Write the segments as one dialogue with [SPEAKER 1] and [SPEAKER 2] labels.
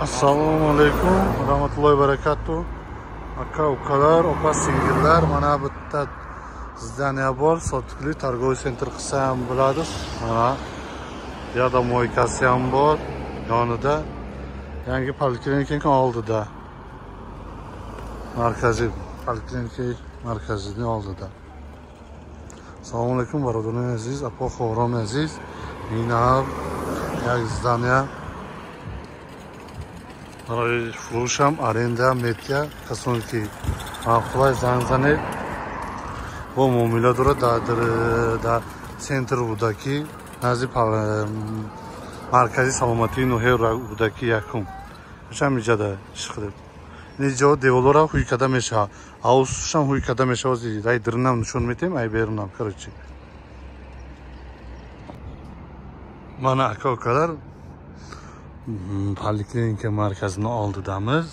[SPEAKER 1] Assalomu alaykum va rahmatullohi va barakatuh. Aka ukalar, opa singillar, mana bitta zdaniya bor, sotuvli торговый центр qilsa ham bo'ladi. Mana yoda moykasi ham bor, yonida yangi poliklinikaning oldida. Markaziy poliklinika markazining oldida. Assalomu alaykum birodarlar aziz, opa xo'rom aziz. Mina yangi zdaniya барои фурӯшам, аренда метия, касоне ки мақулай занг занед, бо муомила дорад дар центр Рӯдакӣ, назди маркази саломатии ноҳияи Рӯдакӣ якум. Ҳам иҷода ишқилib. Ин ҷо деворлара ҳуй карда мешавад, ҳавзшам ҳуй карда мешавад. Ай дирнам нишон метем, ай берунам, короче. Mana aka ukalar, poliklinika markazini oldidamiz.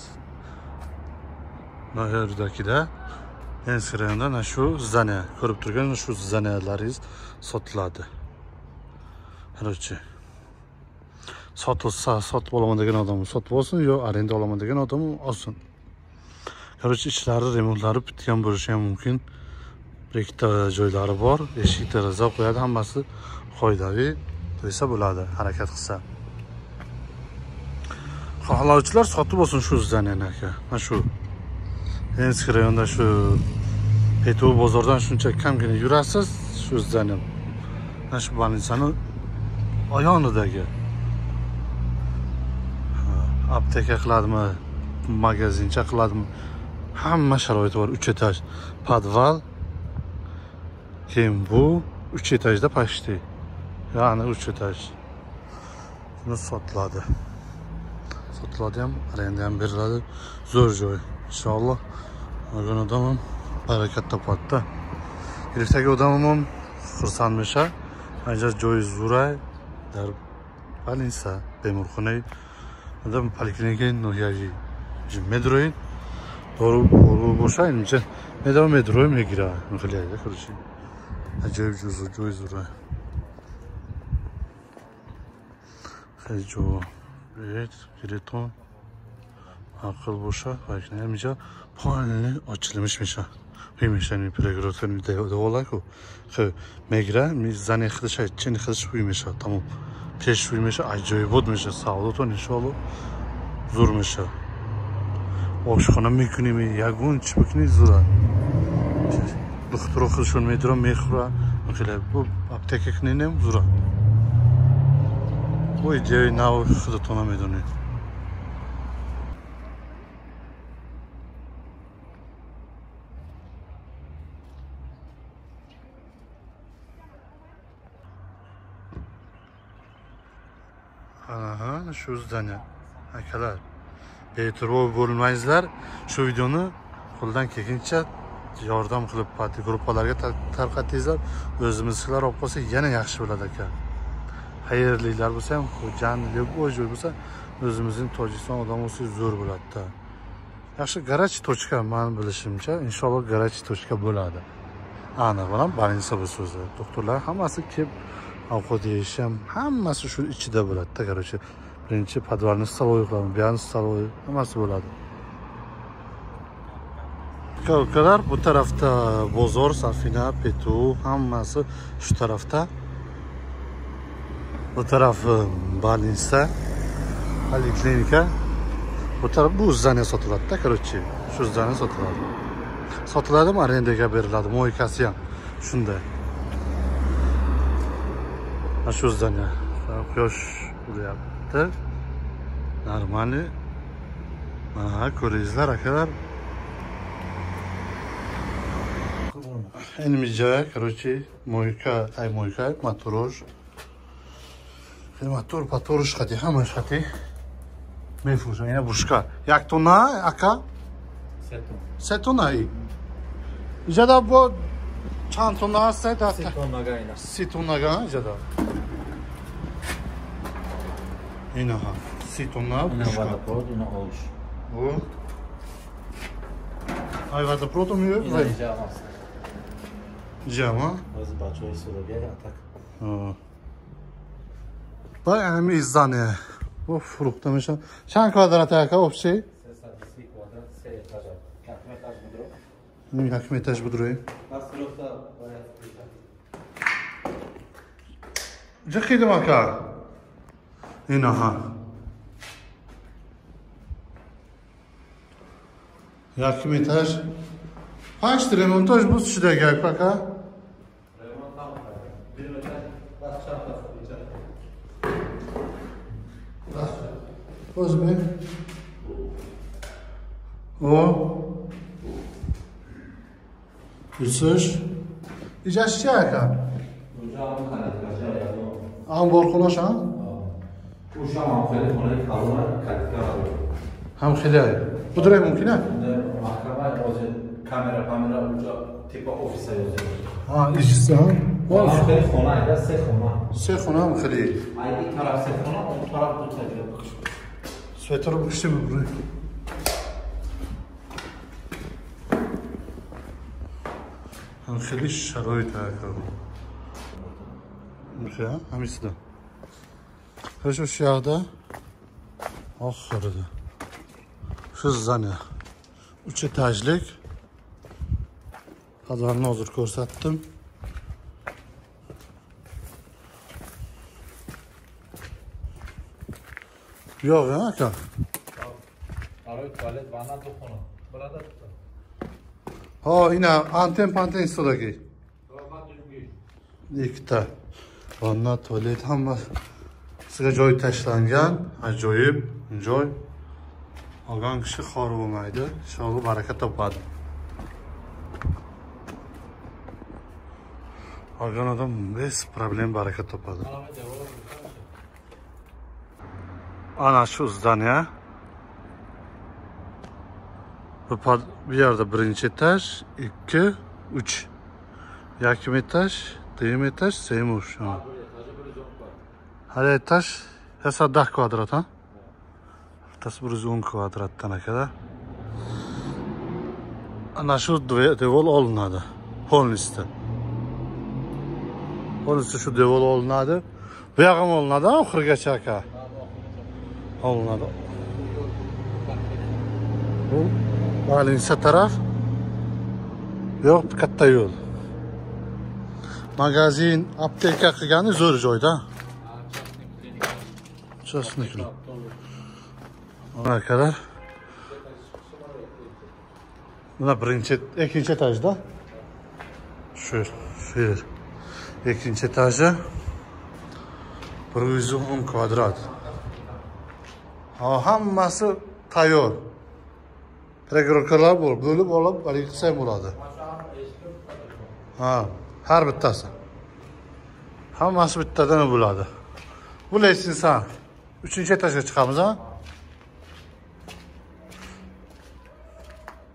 [SPEAKER 1] Nohiya Rudakida, Lensk rayonida ana shu zdaniya, ko'rib turgan shu zdaniyalaringiz sotiladi. Короче, sotilsa, sotib olaman degan odam sotib olsin, yo arenda olaman degan odam olsin. Короче, ichlari remontlari bitgan bo'lishi ham mumkin. Bir ikkita joylari bor, eshik, deraza qo'yadi, hammasi qoidaviy qo'ysa bo'ladi, harakat qilsa. Xohlovchilar sotib olsin shu zdaniyani aka. Mana shu Lensk rayonida shu PTU bozordan shuncha kamgina yurasiz, shu zdaniya. Mana shu больницani yonidagi. Apteka qiladimi, magazincha qiladimi, hamma sharoiti bor. 3 etaj podval, keyin bu 3 etajda почти. Ya'ni 3 etaj. Buni sotiladi. Sotiladi ham, arenda ham beriladi. Zo'r joy. Inshaalloh olgan odam ham barakat topadi. Giriftagi odam ham xursand mesha. Ancha joyi zo'ray dar больница, bemorxona, odam poliklinika nohiyaviy medroy to'g'ri bo'sha, incha medro medroy megira, xiliyda, короче. Ajoyib joy zo'ray. Xeyr joy. Evet, gireton aql bo'sha, hamisha polni ochilmish mesha. Ҳамеша ми перегородка ми деволаку. Хе мегира, ми зани худаш чини худаш ҳуй меша, тамом. Пеш ҳуй меша, аҷоибот меша, савдотон иншоалло зур меша. Ошхона мекунем, ягон чи бикунӣ зура. Духтуро худашон медура, мехӯра, хеле бу аптека кунем зура. Бо идеяи нав худатона медонед. Aha, shu zdaniya. Akalar, bee'tibor bo'lmangizlar. Shu videoni qo'ldan kelguncha yordam qilib gruppalarga tarqatingizlar. O'zimiznikilar olib qolsa yana yaxshi bo'ladi aka. Xayrlilar bo'lsa ham, Xo'jand, любой joy bo'lsa, o'zimizning Tojikiston odam bo'lsa zo'r bo'ladi-da. Yaxshi garaj tochka, men bilishimcha, inshaalloh garaj tochka bo'ladi. Aniq bilan больница bu so'zi. Doktorlar hammasi kelib ovqat yeyish ham hammasi shu ichida bo'ladi-da, короче. Birinchi podvalni stolovoy qilamiz, bu yerni stolovoy, hammasi bo'ladi. Ukalar, bu tarafda bozor, Safina, PTU hammasi shu tarafda. Bu tarafi больница, poliklinika. Bu taraf bu zdaniya sotiladi-da, короче. Shu zdaniya sotiladi. Sotiladimi, arendaga beriladi, moykasi ham shunday. Mana shu zdaniya. Quyosh uryapti. Normalniy. Mana ko'ringizlar akalar. Enimizga, короче, moyka, ay moyka, motor. Motor, patorish xati, hamma xati. Mefurusha, ina bushka. Як тона, ака? Се тона. Иҷада бо чанд тона аст? Се
[SPEAKER 2] тонага ина.
[SPEAKER 1] Се тонага иҷада. Инаҳа, се тона
[SPEAKER 2] Ина
[SPEAKER 1] бушка.
[SPEAKER 2] водопровод, ина олш.
[SPEAKER 1] О. Ай водопровод ми
[SPEAKER 2] Ина иҷа аст.
[SPEAKER 1] Ҷама?
[SPEAKER 2] Ози бачаҳои судогар атак.
[SPEAKER 1] Ба ҳами здание. Bu фрукта меша. Чанд квадрат ака общий?
[SPEAKER 2] 330 квадрат, 3 этаж. Якум этаж будро.
[SPEAKER 1] Якум этаж будроем. Ҷиқидим ака. Инаҳа. Якум этаж. Панҷ ремонтош буд шуда гап ака?
[SPEAKER 2] Ремонт там. Bir этаж, бas чанд
[SPEAKER 1] O'zbek. O. Yusuf. Ijaz chi aka? Anborxonash ha?
[SPEAKER 2] O'sha ham xeli xona kalona katta.
[SPEAKER 1] Ham xeli. Buduray mumkin a?
[SPEAKER 2] Mahkama hozir kamera, pamera uja tipa ofisa yozib.
[SPEAKER 1] Ha, ishchisi ha?
[SPEAKER 2] Ham xeli xona ayda, se xona.
[SPEAKER 1] Se xona ham xeli.
[SPEAKER 2] Aydi taraf se xona, u taraf bu taraf.
[SPEAKER 1] Svetor bukishimi buni? Ham xeli sharoit aka. O'sha, hamisida. Хорошо, shu yoqda oxirida. Shu zdание 3 etajlik. Podvalni hozir ko'rsatdim. Yo'q, ha aka.
[SPEAKER 2] Baroi tualet, vanna, du xona. Bo'ladi.
[SPEAKER 1] Ha, ina anten panten istodagi. Ikkita vanna, tualet hammasiga joy tashlangan, ajoyib joy. Olgan kishi xor bo'lmaydi, inshaalloh baraka topadi. Olgan odam bez problem baraka topadi. Ana shu zdание. Bu yerda birinchi etaj, 2, 3. Yakim etaj, deyim etaj, seyim uch. Har etaj 10 kvadrat, ha? Bittasi 110 kvadratdan akada. Ana shu devor olinadi. Polностью. Polностью shu devor olinadi. Bu yoq ham olinadi, oxirigacha aka. Olinadi. Bu Valensiya taraf. Yo'q, katta yo'l. Magazin, apteka qilgani zo'r joyda. Частный klinika. Akalar. Buna birinchi, ikkinchi etajda. Shu yer. Ikkinchi etaji 110 kvadrat. Ha, hammasi tayyor. Pregroklar bor, bo'lib olib, haligi qilsa ham bo'ladi. Ha, har bittasi. Hammasi bittadan bo'ladi. Bu lestnitsa. 3-etajga chiqamiz, ha?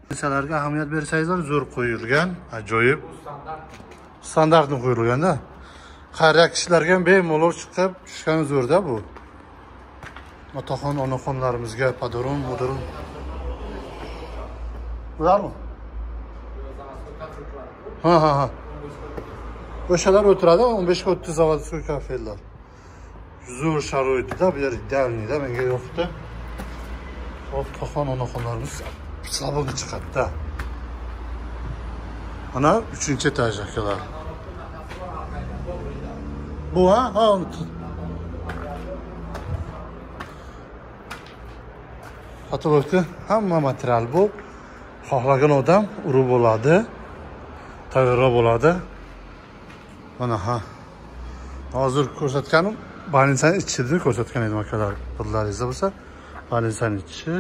[SPEAKER 1] Lestnitsalarga ahamiyat bersangizlar, zo'r qo'yilgan, ajoyib. Standartni qo'yilgan-da. Qariya kishilarga ham bemalol chiqib tushgani zo'rda bu. Otaxon, onaxonlarimizga padorun, mudurun. Ularmi? Ha, ha, ha. O'shalar o'tiradi, 15-30 zavodskiy kafelar. Zo'r sharoitda, bu yer idealniyda, menga yoqdi. Otaxon, onaxonlarimiz sabun chiqadi-da. Mana 3-etaj akalar. Bu ha? Ha, Patologda hamma material bu. Xohlagan odam urib bo'ladi, tayyorlab bo'ladi. Mana ha. Hozir ko'rsatganim balinsaning ichini ko'rsatgan edim akalar. Billaringizda bo'lsa, balinsaning ichi.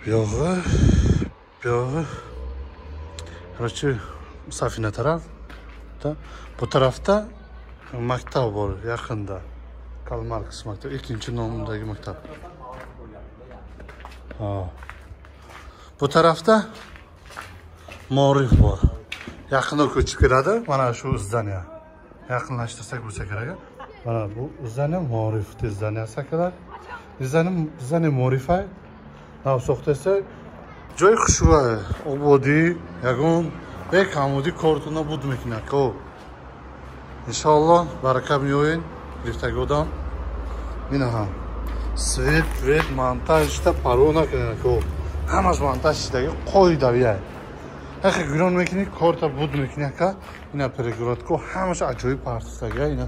[SPEAKER 1] Buyog'i, buyog'i. Короче, Safina tarafda, bu tarafda maktab bor yaqinda. Karl Marx maktabi, 2-nomdagi maktab. Ha. Bu tarafda Ma'rif bor. Yaqinda ko'chib keladi. Mana shu zdaniya. Yaqinlashtirsak bo'lsa kerak. Mana bu zdaniya Ma'rif zdaniyasi akalar. Zdaniya Ma'rifa. Navsoqda esa joy xushva, obodiy, yagon bekamudi kortuna budmeknako. Inshaalloh baraka miyoyin, liftdagi odam. Mina ham svet, vet, montajda parona qilinadi. Hammasi montaj ishidagi qoidaviy. Axir giron mekini korta bud mekini aka, ina перегородка hammasi ajoyib partisdagi, ina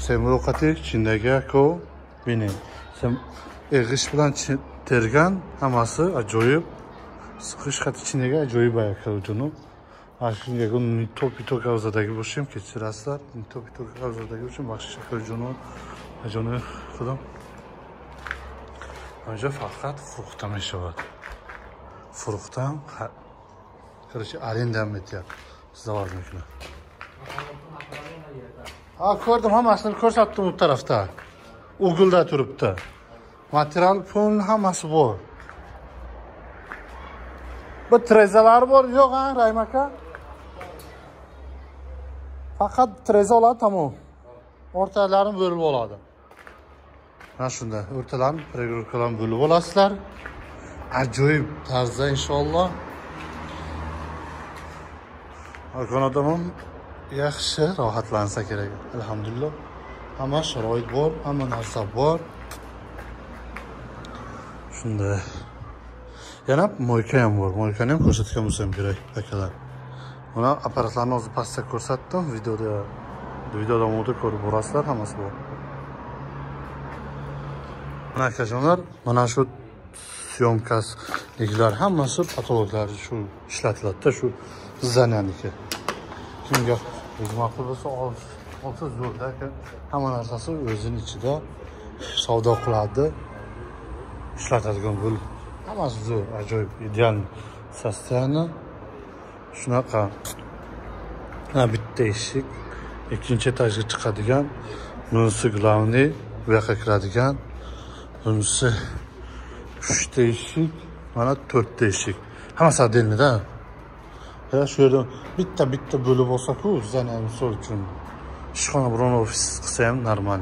[SPEAKER 1] semroqati chindagi aka, bini. Sem g'ish bilan tergan hammasi ajoyib. G'ish xati chindagi ajoyib aka ujuni. Shunga to'p gavzadagi bo'lishim kechirasizlar. To'p gavzadagi uchun baxshish aka joni xudom. Anca faqat furuxta mешавад. Furuxtam короче arenda ham etyapti. Zavod mekini. Ha, ko'rdim, hammasini ko'rsatdim u tarafda. Ugulda turibdi. Material pul hammasi bor. Bu trezalar bor, yo'q ha, Rahim aka? Faqat treza oladi, tamom. O'rtalarini bo'lib oladi. Mana shunda o'rtalarni перегородkalarni bo'lib olasizlar. Ajoyib tarzda inshaalloh. Olgan odam ham yaxshi rohatlansa kerak. Alhamdulillah. Hamma sharoit bor, hamma narsa bor. Shunda yana moyka ham bor. Moykani ham ko'rsatgan bo'lsam kerak akalar. Buni apparatlarni hozir pastda ko'rsatdim. Videoda davomida ko'rib borasizlar, hammasi bor. Mana akajonlar, mana shu syomkasiliklar hammasi patologlar shu ishlatiladi-da, shu zdanyaniki. Kimga ma'qul bo'lsa olsa zo'rda aka. Hamma narsasi o'zining ichida savdo qiladi, ishlatadigan bo'lib. Hammasi zo'r, ajoyib, ideal sostoяние. Shunaqa. Mana bitta eshik, ikkinchi etajga chiqadigan, bunisi главный, bu yoqqa kiradigan. Bunisi 3 ta eshik, mana 4 ta eshik. Hammasi отдельно-da. Ya shu yerdan bitta-bitta bo'lib olsa-ku, zdание misol uchun ishxona biron ofis qilsa ham normal.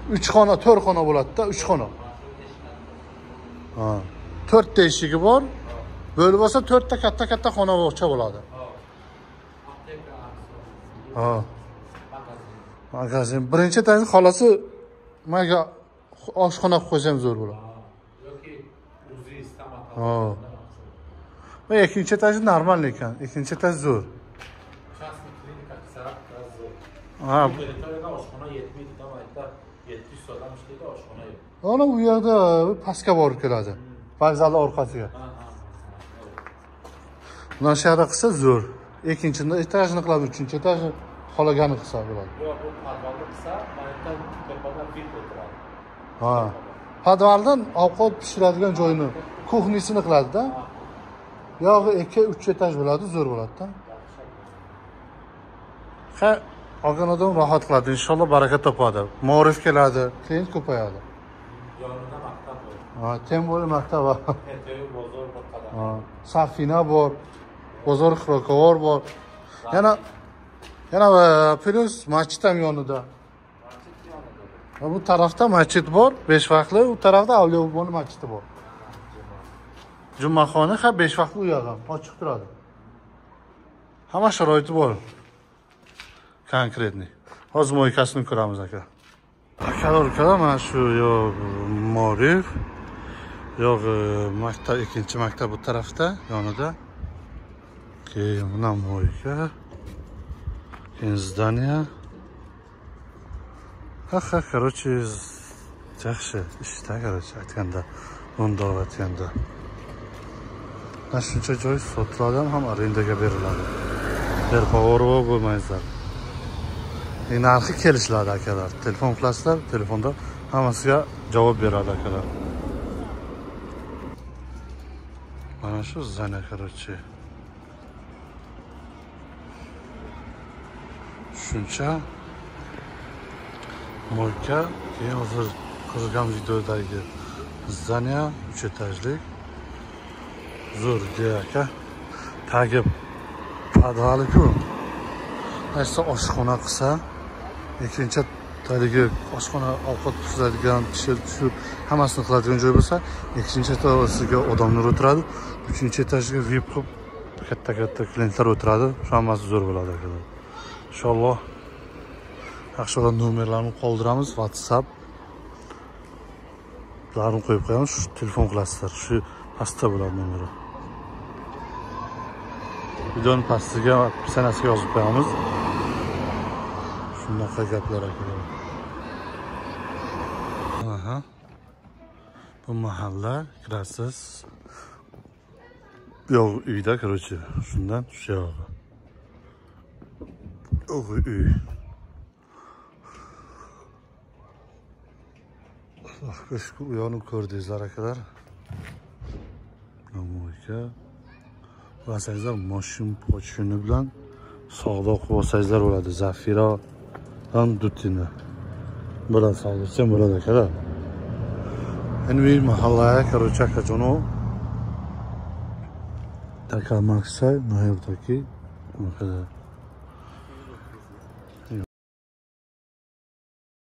[SPEAKER 1] 3 xona, 4 xona bo'ladi-da, 3 xona. Ha, 4 ta eshigi bor. Bo'lib olsa 4 ta katta-katta xona bo'ladi. Ha. Magazin. Birinchi etajni xolasi maga oshxona qilib qo'ysam zo'r bo'ladi.
[SPEAKER 2] Yoki o'zi istamat.
[SPEAKER 1] Ha. Va ikkinchi etaji normal ekan. Ikkinchi etaj zo'r.
[SPEAKER 2] Частный klinika qilsa zo'r.
[SPEAKER 1] Ha,
[SPEAKER 2] bu territoriyada oshxona yetmaydi, tam aytda 700 odam ishlaydi, oshxona yo'q.
[SPEAKER 1] Ana u yerda pastga borib keladi. Vokzalning orqasiga. Mana shu yerda qilsa zo'r. Ikkinchi etajini qiladi, uchinchi etajni xolagani qilsa bo'ladi.
[SPEAKER 2] Yo'q, bu podvalda qilsa, mana tepada VIP o'tiradi.
[SPEAKER 1] Ha. Podvaldan ovqat pishiradigan joyini, kuxnisini qiladi-da. Yog'i 2-3 etaj bo'ladi, zo'r bo'ladi-da. Ha, olgan odam rohat qiladi, inshaalloh baraka topadi. Ma'rif keladi, klient ko'payadi.
[SPEAKER 2] Yonida maktab bor.
[SPEAKER 1] Ha, tem bo'lib maktab bor.
[SPEAKER 2] PTU bozor bir qadam.
[SPEAKER 1] Ha, Safina bor. Bozor Xirokovor bor. Yana plus masjid ham yonida.
[SPEAKER 2] Masjid yonida.
[SPEAKER 1] Bu tarafda masjid bor, 5 vaqtli, u tarafda Avliyo boboni masjidi bor. Jumaxona ha 5 vaqtli u yoq ham ochiq turadi. Hamma sharoiti bor. Konkretniy. Hozir moykasini ko'ramiz aka. Akalar, ukalar, mana shu yo'q Ma'rif, yo'q maktab, ikkinchi maktab bu tarafda, yonida. Keyin buna moyka. Keyin zdание. Ha, короче, yaxshi ishda, короче, aytganda, bundoq aytganda. Mana shuncha joy sotiladi ham arendaga beriladi. Berparvo bo'lmaysizlar. Narxi kelishiladi akalar. Telefon qilasizlar, telefonda hammasiga javob beradi akalar. Mana shu zdание, короче. Shuncha moyka, keyin hozir ko'rgan videodagi zdание 3 etajlik. Zo'r aka. Tagi podvali-ku. Qaysi oshxona qilsa, ikkinchi haligi oshxona ovqat pishiradigan, pishirib tushib, hammasini qiladigan joy bo'lsa, ikkinchi etajga odamlar o'tiradi, uchinchi etajga VIP qilib katta-katta klientlar o'tiradi. Shu hammasi zo'r bo'ladi akalar. Inshaalloh Yaxshi bo'lgan nomerlarni qoldiramiz, WhatsApp larni qo'yib qo'yamiz, shu telefon qilasizlar. Shu pastda bo'ladi nomeri. Videoning pastiga, sanasiga yozib qo'yamiz. Shunaqa gaplar akalar. Aha. Bu mahalla kirasiz. Yo'q uyda, короче, shundan shu yog'i. Yo'q uy. Allohga shukur, u yoqni ko'rdingizlar akalar. Namoyka. Bo'lsangizlar moshin pochini bilan savdo qilib olsangizlar bo'ladi. Zafira ham Dutina bilan savdo ham bo'ladi akalar. Endi mahallaga, короче, akajonov Taka Maksay, noyabrdagi